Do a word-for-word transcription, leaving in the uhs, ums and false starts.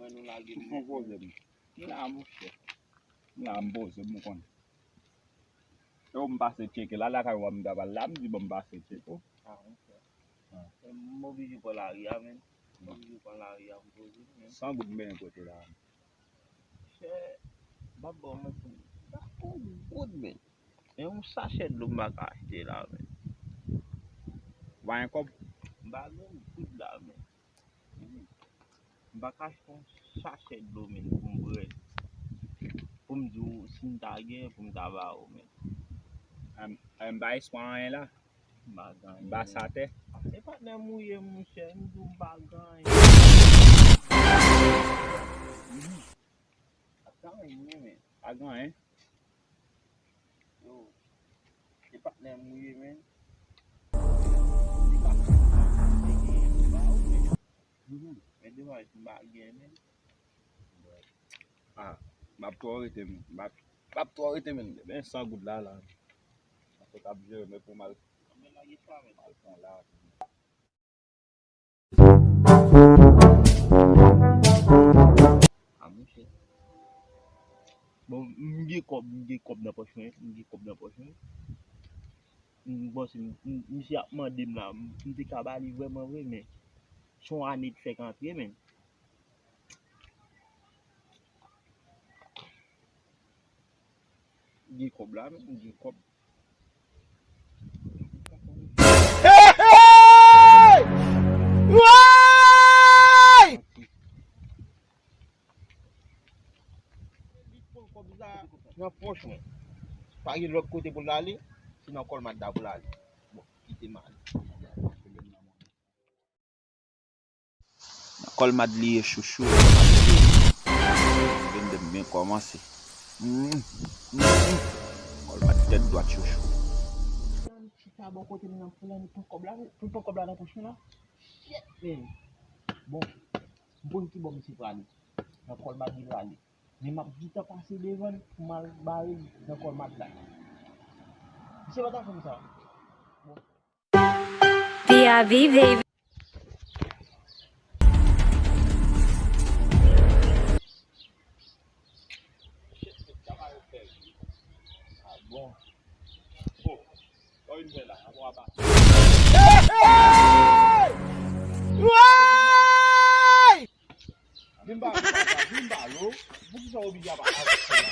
Mwen nou lage m. Fon poze m. M la, monchè. M la, m poze m, ou konnen. Yo, m pase tcheke la, lakay ou a m ta pral la, m di bon m pase tcheke w. Ah, monchè. Ah. M oblije pran lari a, men. M oblije pran lari a, m poze m, men. San goud m benyen kote la. Chè, m ap ba w manti, m pa gon goud, men. Men yon sachè dlo m pa ka achte la, men. Ou pa gen kòb? M pa gen goud la, men. M pa ka achte yon sachè dlo, men, pou m bwè. Pou m di w, si m ta gen, pou m ta ba ou, men. An, an, m pa espwa anyen la. M pa gen anyen, men. M pa sa tè. E patnè m ou ye, monchè, m di w m pa gen anyen. Mhm. Pa gen anyen, men. Pa gen anyen. Yo, se patnè m ou ye, men. Li pa fè sa, li gen ba ou, men. Mhm. Men domaj, m pa gen, men. Ah, m ap twò rete, men. M ap, m ap twò rete, men. Men san goud la, la. Mwen sot ap jere, men pou m al, m al fon la. Ah, monchè. Bon, m gen kòb, m gen kòb nan pòch mwen, m gen kòb nan pòch mwen. M panse m, m, misye ap mande m la, m, m te ka ba li vrèman vre, men se yon ane t fèk antre, men. M gen kòb la, men, m gen kòb. Hey, hey! Woy! Li pran kòb la nan pòch mwen. Pa gen lòt kote pou l ale, se nan kòlmat la pou l ale. Bon, kite m ale. Nan kòlmat li ye chouchou. Vennde m byen kòmanse. Mm, mm, mm. Kòlmat tèt dwat chouchou. Chita bò kote m nan pou l pran kòb la, pou l pran kòb la nan pòch mwen la. Shit, man. Bon, m konn ki bò misye prale. Nan kòlmat li prale. Men m ap gentan pase devan l pou m al bare l nan kòlmat la. Misye pa ta fè m sa. Bon. P I V, baby. Vin ba, vin ba, vin ba, lo. Poukisa w oblije ap aji konsa?